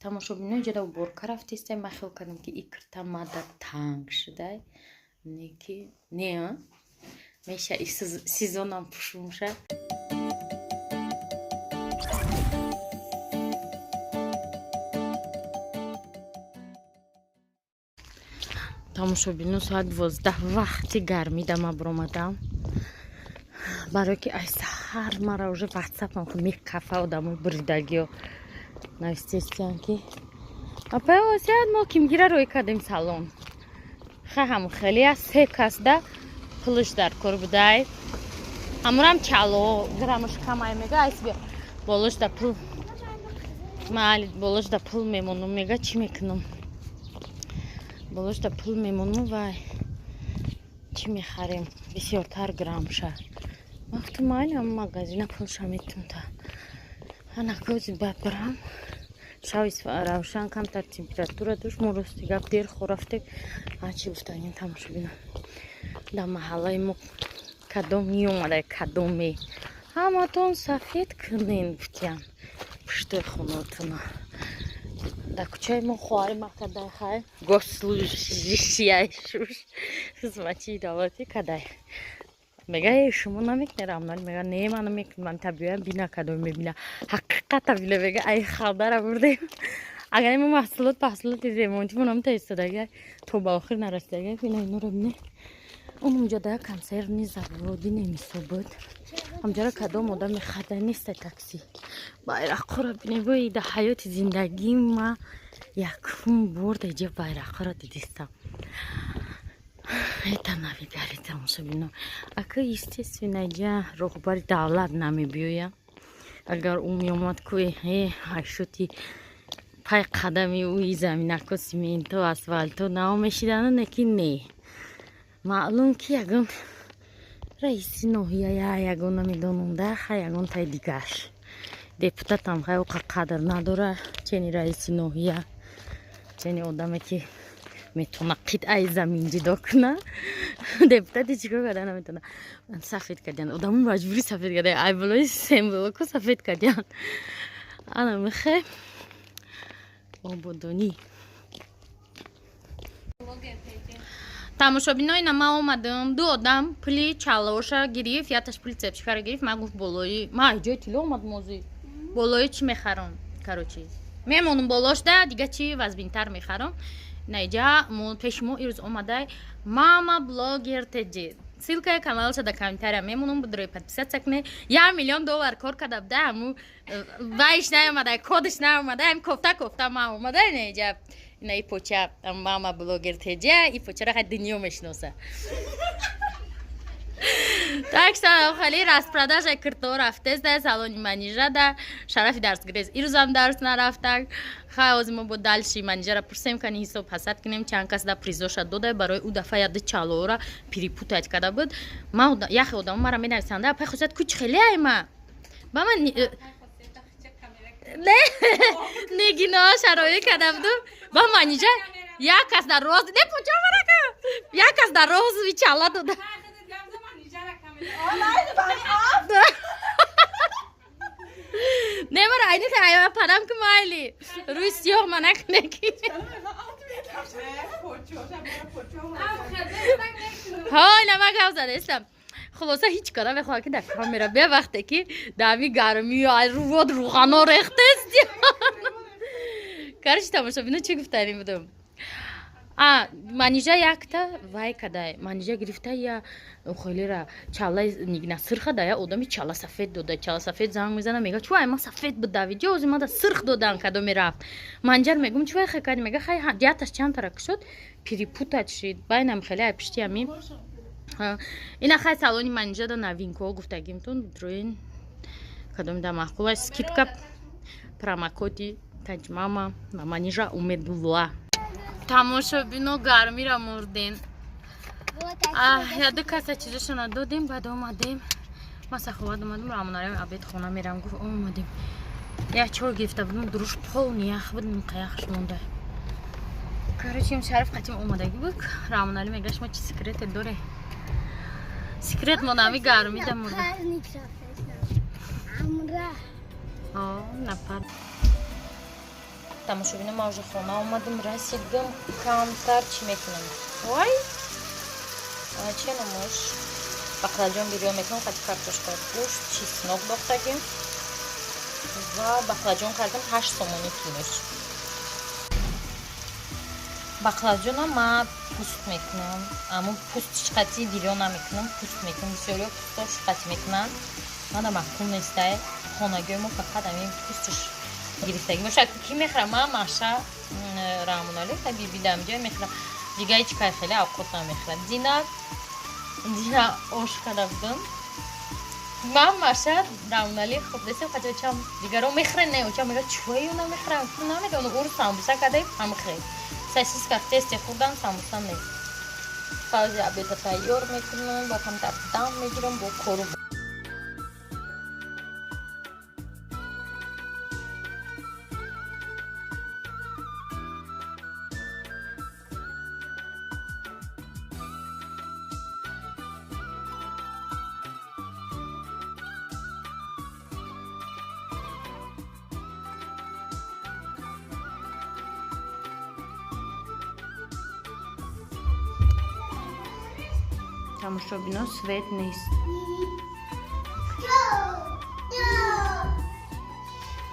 Тамошобино, иҷода уборка рафтестай. Ман хиёл кардам, ки и кирта мада танг шудай, не ки не меша, и сезонам пушумша. Тамошобино, соат 12 вақти гармида ма биромадам, барое ки ай саҳар мара уже ватсапам мекафа, одамои буридагиё навистестиян, ки апай осият, мо кимгира рӯй кардем салон. Ха, ҳам хеле аз се касда пулш дар кор будай, ҳамурам чало грамаш камай мега, айс биё болошда пул майли, болошда пул мемонум, мега, чӣ мекунам, болошда пул мемонум, вай чӣ мехарем, бисёртар грамша. Вақти майли, ам магазина пулша метум та анакози баъд барам. Шави равшан, камтар температура дошт, мо рости гап дер хо рафтем. Чӣ гуфтанем, тамошобина, дар маҳаллаи мо кадом меомада, кадоме ҳаматон сафед кунен гуфтиян пуштои хонотуна. Дар кӯчаи мо хоҳари ма кадай, хай, госслужащий шуш, хизматчии давлатӣ кадай, мега: «Э, шумо намекунед?» Рамнали мега: «Не, ман намекунам, ман табиам бина, кадом мебина, ҳақиқата бина». Мега: «Ай хабара бурдем, агар мо маҳсулот паҳсулоти ремонтимон ҳам таистодага то ба охир нарасидага». Бина, инора бине, унҷо да консервный заводи немисо буд, ҳамҷара кадом одами хада неста. Такси, байрақҳоро бине, вой, да ҳаёти зиндагии ма якум бор да иҷа байрақҳоро дидистам. Это навигари, тамошобино. Ака, естественно, иҷа роҳбари давлат намебиёя. Агар ӯ меомад, ку э ҳайшоти пай қадами ӯи заминако сименто, асфалто нао мешидану неки не. Маълум, ки ягон раиси ноҳия, ягон намедонам, да ха, ягон тай дигар депутатам хай оқа қадр надора, чени раиси ноҳия, чени одаме, ки метавона қитъаи замин ҷудо куна. Депутати чӣ кор карда наметавона. Сафед кардиян, одамо маҷбурӣ сафед кардиян, ай болои семблоко сафед кардиян. Ана михе ободонӣ. Тамошобинои, на ман омадам, ду одам пули чалоша гирифт, яташ пули цепочкаро гирифт. Ман гуфт, болои ма ҷои тилло омад, мози болои чӣ мехарам, короче, мемонум болошда, дига чӣ вазбинтар мехарам. Наиҷа пеши мо ирӯз омадай Мама Блогер Теҷи. Ссылкаи каналаша дар комментария мемонам, будрои подписаться кунед. 1 миллион доллар кор карда буда, ҳаму вайш наомада, кодаш наомада, ҳам кофта кофта ма омада наиҷа. Ина и поча Мама Блогер Теҷа, и почаро хай дунё мешиноса. Так что хали распродажа кирто рафтест да салони Манижа, да шарафи дарсгирез ирӯзам дарс нарафтак. Хай, ҳозир мо бо дальше Манижара пурсем, кани ҳисоб ҳасад кунем, чанд кас да призоша дода. Барои ӯ дафъа яды чалоора перепутать карда буд. Ма яхе одамо мара менависанда: «Апай Хусият, ку чӣ хеле ай?» Ма ба ман не нигиноа шароӣ карда будум ба Манижа. Як кас дар роз не почо марака, як кас дар розови чала дода. Не, мара айни ая парам ки майли, рӯи сиёҳ ма накуне ки. Ҳой, нама гап задестам. Хулоса, ҳеҷ кора мехоҳам, ки дар камера бия, вақте ки дар ами гармӣ рувод рӯғано рехтест. Короче, тамошобино, чӣ гуфтанӣ будам? А Манижа якта вай кадай, Манижа гирифта я холера чалаи нигна сирха да я одами чала сафед дода. Чала сафед занг мезана, мега: «Чу ай ма сафед буда видео, ози мада сирх додан». Кадоми рафт, манҷар мегум: «Чу вай хай кади?» Мега: «Хай, яташ чанд тара шуд, перепутать шид байнам хеле ай пишти ами ина». Хай, салони Манижа да новинкаҳо гуфтагимтон, дроин кадоми да маъқул, скидка, промокоди Таҷмама ва Манижа Умедулла. Тамошобино, гармира мурдем. Яду каса чизошона додем, баъд омадем, ма Саховат омадем, Рамонарем обед хона мерам гуфт, омадем, як чой гирифта будем, дуруш полный ях буд, ях монда. Короче, Шариф қатим омадагӣ буд. Рамонали мегаш: «Ма чи секрете доре?» Секрет монами гармида мурдем. Напар. Тамошобино, ман уже хона омадам, расидам, камтар чӣ мекунам? Вай, че намош? Бақлаҷон бирён мекунам, қати картошка, гӯшт, чеснок дохтагим ва бақлаҷон кардам 8 сомони килош. Бақлаҷонам ман пӯст мекунам, аммо пӯстиш қати бирён намекунам, пӯст мекунам. Бисёриҳо пӯстош қати мекунанд, мана маъқул нестай. Хонагиҳои мо фақат ҳамин пӯстиш гирифтагӣ бошад. Ки мехӯрам? Ман, Маша, Раҳмоналӣ, биби дамҷа мехӯрам. Дига ҳеҷ кай хеле авқот намехӯрад. Дина ош карда будам. Ман, Маша, Раҳмоналӣ хӯрдасем, хотя чам дигаро мехӯранд, не, очам мега чӯю намехӯрам, намедонам, уру самбуса кардаем, ҳамхел. Сосиска в тесте хӯрдан, самбуса не. Паузи обеда тайёр мекунам, ба камтар дам мегирам, бо кору. Тамошобино, свет нест.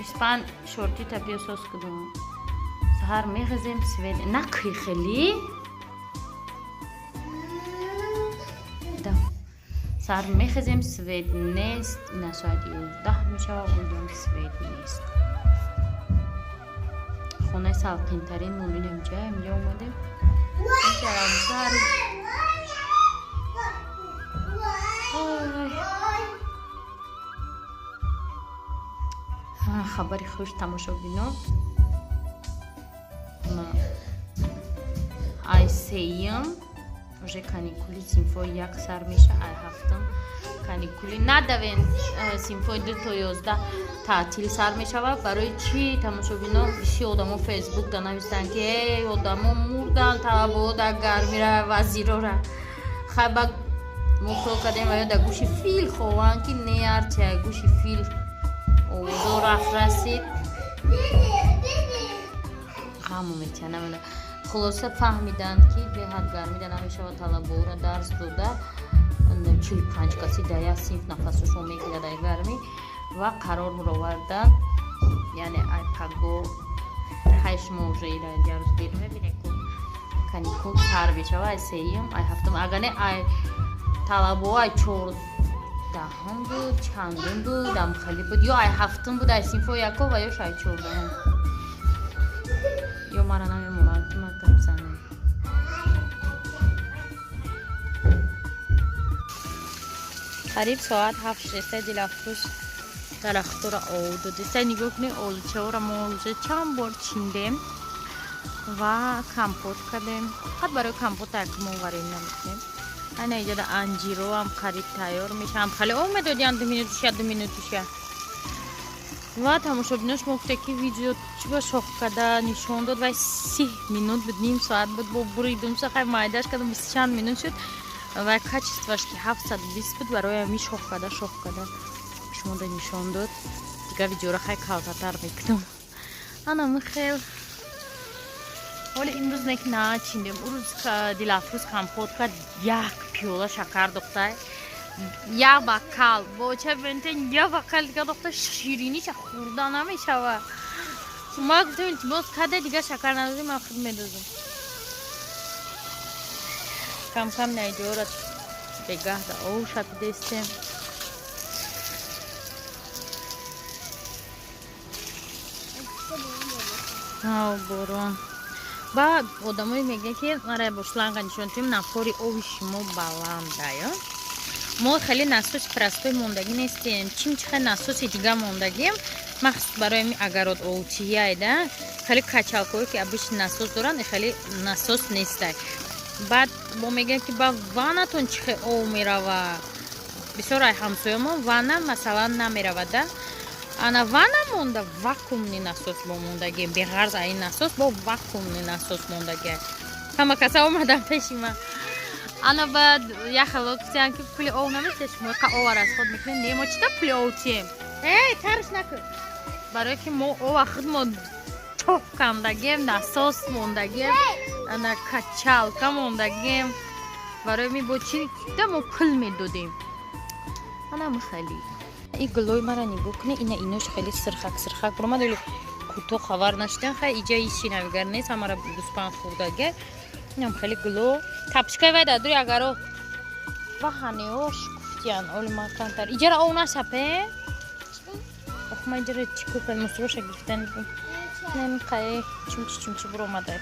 Испан шортита биё сос кудум. Саҳар мехезем, свет накӯй хеле. Саҳар мехезем, свет нест. Ина соати 11 мешавад, онҷам свет нест. Хонаи салқинтарин монинем ҷа, инҷа омадем. Хабари хуш, тамошобино, ай сеюм уже каникули синфои як сар меша, ай ҳафтум каникули надавен, синфои 2 то 11 таътил сар мешавад. Барои чӣ, тамошобино, бисёр одамо фейсбук да нависанд, ки эй, одамо мурданд, талабао дар гармира, вазирора хай ба мо хиёл кардем, ва ё дар гӯши фил хованд, ки не, ҳарчи ай гӯши фил овозо рафт расид, ғаму метиҳа, намедонам. Хулоса, фаҳмиданд, ки беҳад гармида намешавад талабаора дарс дода, 45 каси дар як синф нафасошон мегирад ай гармӣ, ва қарор бароварданд, яъне ай паго хай шумо уже ира ярӯз дер мебинед, ку каникул сар мешава ай сеюм, ай ҳафтум, агар не, ай талабао ай 14-ум буд, чандум буд, амхали буд, ё ай ҳафтум буд, ай синфои якум, ва ё ай 14-ум. Ё мара намемонанд, ки ман гап занам. Қариб соат 7 шеста. Дилафрӯз дарахтора об додеста. Нигоҳ кунед, олучаҳоро мо уже чанд бор чиндем ва компот кардем. Фақат барои компот як мо варен намекунем. Ана иҷода анҷироам қариб тайёр мешавам. Хеле об медодиям, 2 минутуша, 2 минутуша. Ва тамошобинош, мо гуфта, ки видео чӣ ба шох карда нишон дод, вай 30 минут буд, ним соат буд, бо буридум хай майдаш кардам, бисту чанд минут шуд. Ва качествоаш ки 720 буд, барои ҳамин шох карда, шох карда шумода нишон дод. Дигар видеоро хай калтатар мекунам. Ана михел. Ҳоли имрӯз не ки начиндем. Урӯз Дилафрӯз компот кард, як пиёла шакар дохтай, як бакал боча бентен, як бакал дига дохта, шириниша хӯрда намешава. Ма гуфтам, илтимос, каде дига шакар надодем, ман худ медозам. Камкам наиҷора бегаҳда ов шапидестем. Борон. Баъд одамое мегӯянд, ки мара бо шланга нишон тем, напори ови шумо баландая. Мо хеле насоси простой мондагӣ нестем, чим чихе насоси дига мондагием, махсус барои ами огород овтияйда. Хеле качалкое ки обычный насос доранд, хеле насос нестай. Баъд бо мегӯянд, ки ба ваннатон чихе ов мерава. Бисёр ай ҳамсоямон ванна, масалан, намеравад да. Ана ванна монда, вакуумный насос бо мондагием, беғарз ай насос бо вакуумный насос мондагиам. Ҳама каса омадан пеши ман. Ана баъд як хело гуфтиянд, ки пули ов наметиҳед, шумо қа ова расход мекунед. Не, мо чита пули ов тием? Эй, тарш накун, барое ки мо ова худ мо Ток кандагем, насос мондагем, ана качалка мондагем. Барои ми бо чи дамо пул медодем. Анам хеле и гулои мара нигоҳ кунед. Ина, инош хеле сирхак сирхак буромад, оли кӯтоҳ хабар нашидан. Хай, иҷа ичи навигар нест, ҳамара гӯспанд хӯрдага. Инам хеле гуло тапчикаи вай дадури агаро ва ҳанео шукуфтиян. Оли ма камтар иҷара ов нашапе. Ох, ма иҷара чӣ кӯпа мусроша гирифтан. Намиқае чумчи чумчи буромада.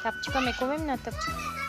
Тапчика мекобем на тапчика.